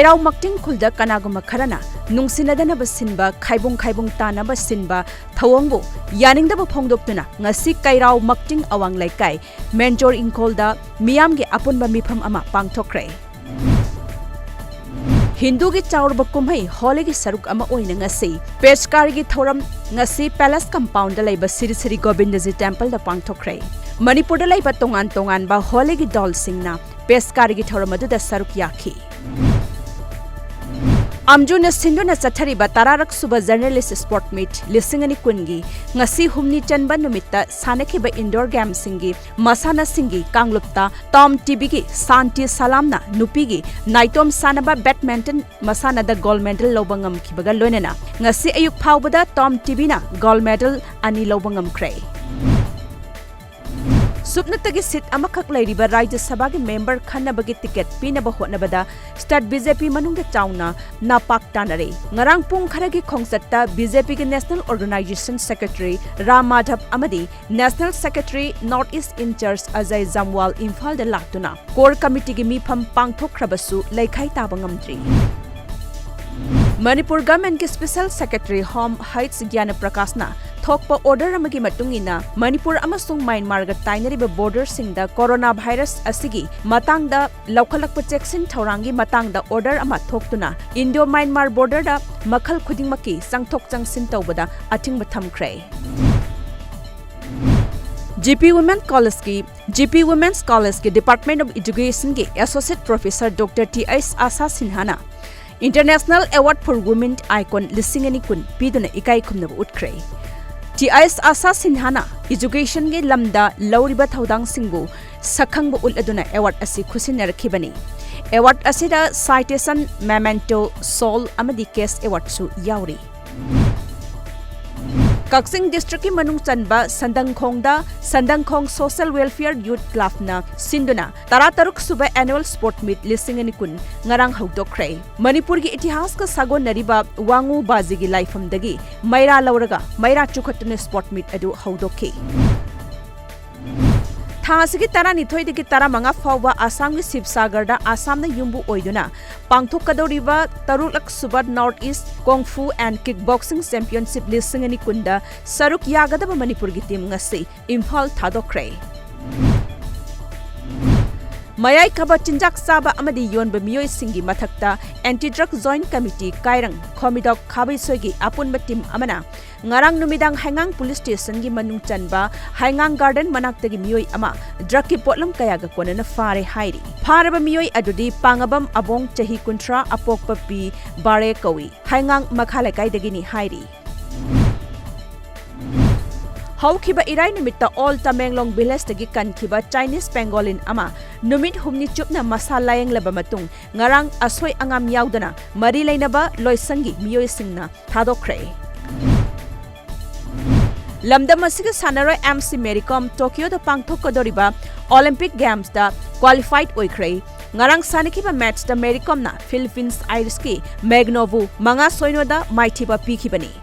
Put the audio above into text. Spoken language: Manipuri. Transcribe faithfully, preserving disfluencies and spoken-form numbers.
ꯀꯩꯔꯥꯎ ꯃꯛꯇꯤꯡ ꯈꯨꯜꯗ ꯀꯅꯥꯒꯨꯝꯕ ꯈꯔꯅ ꯅꯨꯡꯁꯤꯅꯗꯅꯕ ꯁꯤꯟꯕ, ꯈꯥꯏꯕꯨꯡ ꯈꯥꯏꯕꯨꯡ ꯇꯥꯅꯕ ꯁꯤꯟꯕ ꯊꯧꯑꯣꯡꯕꯨ ꯌꯥꯅꯤꯡꯗꯕ ꯐꯣꯡꯗꯣꯛꯇꯨꯅ ꯉꯁꯤ ꯀꯩꯔꯥꯎ ꯃꯛꯇꯤꯡ ꯑꯋꯥꯡ ꯂꯩꯀꯥꯏ ꯃꯦꯟꯖꯣꯔ ꯏꯪꯈꯣꯜꯗ ꯃꯤꯌꯥꯝꯒꯤ ꯑꯄꯨꯟꯕ ꯃꯤꯐꯝ ꯑꯃ ꯄꯥꯡꯊꯣꯛꯈ꯭ꯔꯦ꯫ ꯍꯤꯟꯗꯨꯒꯤ ꯆꯥꯎꯔꯕ ꯀꯨꯝꯍꯩ ꯍꯣꯂꯤꯒꯤ ꯁꯔꯨꯛ ꯑꯃ ꯑꯣꯏꯅ ꯉꯁꯤ ꯄꯦꯁꯀꯥꯔꯤꯒꯤ ꯊꯧꯔꯝ ꯉꯁꯤ ꯄꯦꯂꯦꯁ ꯀꯝꯄꯥꯎꯟꯗ ꯂꯩꯕ ꯁꯤꯔꯤ ꯁꯤꯔꯤ ꯒꯣꯕꯤꯟꯗꯖꯤ ꯇꯦꯝꯄꯜꯗ ꯄꯥꯡꯊꯣꯛꯈ꯭ꯔꯦ꯫ ꯃꯅꯤꯄꯨꯔꯗ ꯂꯩꯕ ꯇꯣꯉꯥꯟ ꯇꯣꯉꯥꯟꯕ ꯍꯣꯂꯤꯒꯤ ꯗꯣꯜꯁꯤꯡꯅ ꯄꯦꯁꯀꯥꯔꯤꯒꯤ ꯊꯧꯔꯝ ꯑꯗꯨꯗ ꯁꯔꯨꯛ ꯌꯥꯈꯤ꯫ ꯑꯝꯖꯨꯅ ꯁꯤꯟꯗꯨꯅ ꯆꯠꯊꯔꯤꯕ ꯇꯔꯥꯔꯛ ꯁꯨꯕ ꯖꯔꯅꯦꯂꯤꯁ ꯁ꯭ꯄꯣꯔꯠ ꯃꯤꯠ ꯂꯤꯁꯤꯡ ꯑꯅꯤ ꯀꯨꯟꯒꯤ ꯉꯁꯤ ꯍꯨꯝꯅꯤ ꯆꯟꯕ ꯅꯨꯃꯤꯠꯇ ꯁꯥꯟꯅꯈꯤꯕ ꯏꯟꯗꯣꯔ ꯒꯦꯝꯁꯤꯡꯒꯤ ꯃꯁꯥꯟꯅꯁꯤꯡꯒꯤ ꯀꯥꯡꯂꯨꯞꯇ ꯇꯣꯝ ꯇꯤꯕꯤꯒꯤ ꯁꯥꯟꯇꯤ ꯁꯂꯥꯝꯅ ꯅꯨꯄꯤꯒꯤ ꯅꯥꯏꯇꯣꯝ ꯁꯥꯟꯅꯕ ꯕꯦꯗꯃꯤꯟꯇꯟ ꯃꯁꯥꯟꯅꯗ ꯒꯣꯜꯗ ꯃꯦꯗꯜ ꯂꯧꯕ ꯉꯝꯈꯤꯕꯒ ꯂꯣꯏꯅꯅ ꯉꯁꯤ ꯑꯌꯨꯛ ꯐꯥꯎꯕꯗ ꯇꯣꯝ ꯇꯤꯕꯤꯅ ꯒꯣꯜꯗ ꯃꯦꯗꯜ ꯑꯅꯤ ꯂꯧꯕ ꯉꯝꯈ꯭ꯔꯦ꯫ ꯁꯨꯞꯅꯇꯒꯤ ꯁꯤꯠ ꯑꯃꯈꯛ ꯂꯩꯔꯤꯕ ꯔꯥꯖ꯭ꯌ ꯁꯚꯥꯒꯤ ꯃꯦꯝꯕꯔ ꯈꯟꯅꯕꯒꯤ ꯇꯤꯀꯦꯠ ꯄꯤꯅꯕ ꯍꯣꯠꯅꯕꯗ ꯁ꯭ꯇꯦꯠ ꯕꯤ ꯖꯦ ꯄꯤ ꯃꯅꯨꯡꯗ ꯆꯥꯎꯅ ꯅꯥꯄꯥꯛ ꯇꯥꯅꯔꯦ꯫ ꯉꯔꯥꯡ ꯄꯨꯡ ꯈꯔꯒꯤ ꯈꯣꯡꯆꯠꯇ ꯕꯤ ꯖꯦ ꯄꯤꯒꯤ national organisation secretary Ram Madhav ꯑꯃꯗꯤ national secretary north east incharge Ajay Jamwal ꯏꯝꯐꯥꯜꯗ ꯂꯥꯛꯇꯨꯅ ꯀꯣꯔ ꯀꯃꯤꯇꯤꯒꯤ ꯃꯤꯐꯝ ꯄꯥꯡꯊꯣꯛꯈ꯭ꯔꯕꯁꯨ ꯂꯩꯈꯥꯏ ꯇꯥꯕ ꯉꯝꯗ꯭ꯔꯤ꯫ ꯃꯅꯤꯄꯨꯔ ꯒꯚꯔꯟꯃꯦꯟꯠꯀꯤ special secretary home H Gyan ꯄ꯭ꯔꯀꯥꯁꯅ ꯊꯣꯛꯄ ꯑꯣꯔꯗꯔ ꯑꯃꯒꯤ ꯃꯇꯨꯡ ꯏꯟꯅ ꯃꯅꯤꯄꯨꯔ ꯑꯃꯁꯨꯡ ꯃ꯭ꯌꯥꯟꯃꯥꯔꯒ ꯇꯥꯏꯅꯔꯤꯕ ꯕꯣꯔꯗꯔꯁꯤꯡꯗ ꯀꯣꯔꯣꯅꯥ ꯚꯥꯏꯔꯁ ꯑꯁꯤꯒꯤ ꯃꯇꯥꯡꯗ ꯂꯧꯈꯠꯂꯛꯄ ꯆꯦꯛꯁꯤꯟ ꯊꯧꯔꯥꯡꯒꯤ ꯃꯇꯥꯡꯗ ꯑꯣꯔꯗꯔ ꯑꯃ ꯊꯣꯛꯇꯨꯅ ꯏꯟꯗꯣ ꯃ꯭ꯌꯥꯟꯃꯥꯔ ꯕꯣꯔꯗꯔꯗ ꯃꯈꯜ ꯈꯨꯗꯤꯡꯃꯛꯀꯤ ꯆꯪꯊꯣꯛ ꯆꯪꯁꯤꯟ ꯇꯧꯕꯗ ꯑꯊꯤꯡꯕ ꯊꯝꯈ꯭ꯔꯦ꯫ ꯖꯤ ꯄꯤ ꯋꯨꯃꯦꯟ ꯀꯣꯂꯦꯖꯀꯤ, ꯖꯤ ꯄꯤ ꯋꯨꯃꯦꯟꯁ ꯀꯣꯂꯦꯖꯀꯤ ꯗꯤꯄꯥꯔꯠꯃꯦꯟꯠ ꯑꯣꯐ ꯏꯗꯨꯀꯦꯁꯟꯒꯤ associate professor doctor T H Asha ꯁꯤꯟꯍꯥꯅ International Award for Women Icon ꯂꯤꯁꯤꯡ ꯑꯅꯤ ꯀꯨꯟ ꯄꯤꯗꯨꯅ ꯏꯀꯥꯏ ꯈꯨꯝꯅꯕ ꯎꯠꯈ꯭ꯔꯦ꯫ ꯇꯤ ꯑꯩꯆ ꯑꯥꯁꯥ ꯁꯤꯟꯍꯥꯅ ꯏꯗꯨꯀꯦꯁꯟꯒꯤ ꯂꯝꯗ ꯂꯧꯔꯤꯕ ꯊꯧꯗꯥꯡꯁꯤꯡꯕꯨ ꯁꯛꯈꯪꯕ ꯎꯠꯂꯗꯨꯅ ꯑꯦꯋꯥꯔꯗ ꯑꯁꯤ ꯈꯨꯠꯁꯤꯟꯅꯔꯛꯈꯤꯕꯅꯤ꯫ ꯑꯦꯋꯥꯔꯗ ꯑꯁꯤꯗ ꯁꯥꯏꯇꯦꯁꯟ, ꯃꯦꯃꯦꯟꯇꯣ, ꯁꯣꯜ ꯑꯃꯗꯤ ꯀꯦꯁ ꯑꯦꯋꯥꯔꯗꯁꯨ ꯌꯥꯎꯔꯤ꯫ ꯀꯛꯆꯤꯡ ꯗꯤꯁꯇ꯭ꯔꯤꯛꯀꯤ ꯃꯅꯨꯡ ꯆꯟꯕ ꯁꯟꯗꯪꯈꯣꯡꯗ ꯁꯟꯗꯪꯈꯣꯡ ꯁꯣꯁꯤꯌꯦꯜ ꯋꯦꯜꯐꯤꯌꯔ ꯌꯨꯠ ꯀ꯭ꯂꯕꯅ ꯁꯤꯟꯗꯨꯅ ꯇꯔꯥꯇꯔꯨꯛ ꯁꯨꯕ ꯑꯦꯅꯨꯋꯦꯜ ꯁ꯭ꯄꯣꯔꯠ ꯃꯤꯠ ꯂꯤꯁꯤꯡ ꯑꯅꯤ ꯀꯨꯟ ꯉꯔꯥꯡ ꯍꯧꯗꯣꯛꯈ꯭ꯔꯦ꯫ ꯃꯅꯤꯄꯨꯔꯒꯤ ꯏꯇꯤꯍꯥꯁꯀ ꯁꯥꯒꯣꯟꯅꯔꯤꯕ ꯋꯥꯉꯨ ꯕꯥꯖꯤꯒꯤ ꯂꯥꯏꯐꯝꯗꯒꯤ ꯃꯩꯔꯥ ꯂꯧꯔꯒ ꯃꯩꯔꯥ ꯆꯨꯈꯠꯇꯨꯅ ꯁ꯭ꯄꯣꯔꯠ ꯃꯤꯠ ꯑꯗꯨ ꯍꯧꯗꯣꯛꯈꯤ꯫ ꯊꯥ ꯑꯁꯤꯒꯤ ꯇꯔꯥꯅꯤꯊꯣꯏꯗꯒꯤ ꯇꯔꯥꯃꯉꯥ ꯐꯥꯎꯕ ꯑꯁꯥꯝꯒꯤ ꯁꯤꯕꯁꯥꯒꯔꯗ ꯑꯁꯥꯝꯅ ꯌꯨꯝꯕꯨ ꯑꯣꯏꯗꯨꯅ ꯄꯥꯡꯊꯣꯛꯀꯗꯧꯔꯤꯕ ꯇꯔꯨꯛꯂꯛ ꯁꯨꯕ North East Kung Fu and Kick Boxing Championship ꯂꯤꯁꯤꯡ ꯑꯅꯤ ꯀꯨꯟꯗ ꯁꯔꯨꯛ ꯌꯥꯒꯗꯕ ꯃꯅꯤꯄꯨꯔꯒꯤ team ꯉꯁꯤ ꯏꯝꯐꯥꯜ ꯊꯥꯗꯣꯛꯈ꯭ꯔꯦ꯫ ꯃꯌꯥꯏ ꯀꯥꯕ ꯆꯤꯟꯖꯥꯛ ꯆꯥꯕ ꯑꯃꯗꯤ ꯌꯣꯟꯕ ꯃꯤꯑꯣꯏꯁꯤꯡꯒꯤ ꯃꯊꯛꯇ Anti Drug Joint Committee ꯀꯥꯏꯔꯪ ꯈꯣꯃꯤꯗꯣꯛ ꯈꯥꯕꯩꯁꯣꯏꯒꯤ ꯑꯄꯨꯟꯕ team ꯑꯃꯅ ꯉꯔꯥꯡ ꯅꯨꯃꯤꯗꯥꯡ ꯍꯩꯉꯥꯡ police stationꯒꯤ ꯃꯅꯨꯡ ꯆꯟꯕ ꯍꯩꯉꯥꯡ garden ꯃꯅꯥꯛꯇꯒꯤ ꯃꯤꯑꯣꯏ ꯑꯃ drugꯀꯤ ꯄꯣꯠꯂꯝ ꯀꯌꯥꯒ ꯀꯣꯟꯅꯅ ꯐꯥꯔꯦ ꯍꯥꯏꯔꯤ꯫ ꯐꯥꯔꯕ ꯃꯤꯑꯣꯏ ꯑꯗꯨꯗꯤ ꯄꯥꯉꯕꯝ ꯑꯕꯣꯡ, ꯆꯍꯤ ꯀꯨꯟꯊ꯭ꯔꯥ, ꯑꯄꯣꯛꯄ ꯄꯤ ꯕꯥꯔꯦ ꯀꯧꯏ꯫ ꯍꯩꯉꯥꯡ ꯃꯈꯥ ꯂꯩꯀꯥꯏꯗꯒꯤꯅꯤ ꯍꯥꯏꯔꯤ꯫ ꯍꯧꯈꯤꯕ ꯏꯔꯥꯏ ꯅꯨꯃꯤꯠꯇ Old Tamenglong Villageꯇꯒꯤ ꯀꯟꯈꯤꯕ Chinese pangolin ꯑꯃ ꯅꯨꯃꯤꯠ ꯍꯨꯝꯅꯤ ꯆꯨꯞꯅ ꯃꯁꯥ ꯂꯥꯌꯦꯡꯂꯕ ꯃꯇꯨꯡ ꯉꯔꯥꯡ ꯑꯁꯣꯏ ꯑꯉꯥꯝ ꯌꯥꯎꯗꯅ ꯃꯔꯤ ꯂꯩꯅꯕ ꯂꯣꯏꯁꯪꯒꯤ ꯃꯤꯑꯣꯏꯁꯤꯡꯅ ꯊꯥꯗꯣꯛꯈ꯭ꯔꯦ꯫ ꯂꯝꯗꯝ ꯑꯁꯤꯒꯤ ꯁꯥꯟꯅꯔꯣꯏ ꯑꯦꯝ ꯁꯤ ꯃꯦꯔꯤ ꯀꯣꯝ ꯇꯣꯀꯤꯌꯣꯗ ꯄꯥꯡꯊꯣꯛꯀꯗꯧꯔꯤꯕ Olympic Gamesꯇ qualified ꯑꯣꯏꯈ꯭ꯔꯦ꯫ ꯉꯔꯥꯡ ꯁꯥꯟꯅꯈꯤꯕ matchꯇ ꯃꯦꯔꯤ ꯀꯣꯝꯅ ꯐꯤꯂꯤꯄꯤꯟꯁ ꯑꯥꯏꯔꯤꯁꯀꯤ ꯃꯦꯒꯅꯣꯕꯨ ꯃꯉꯥ ꯁꯣꯏꯅꯣꯗ ꯃꯥꯏꯊꯤꯕ ꯄꯤꯈꯤꯕꯅꯤ꯫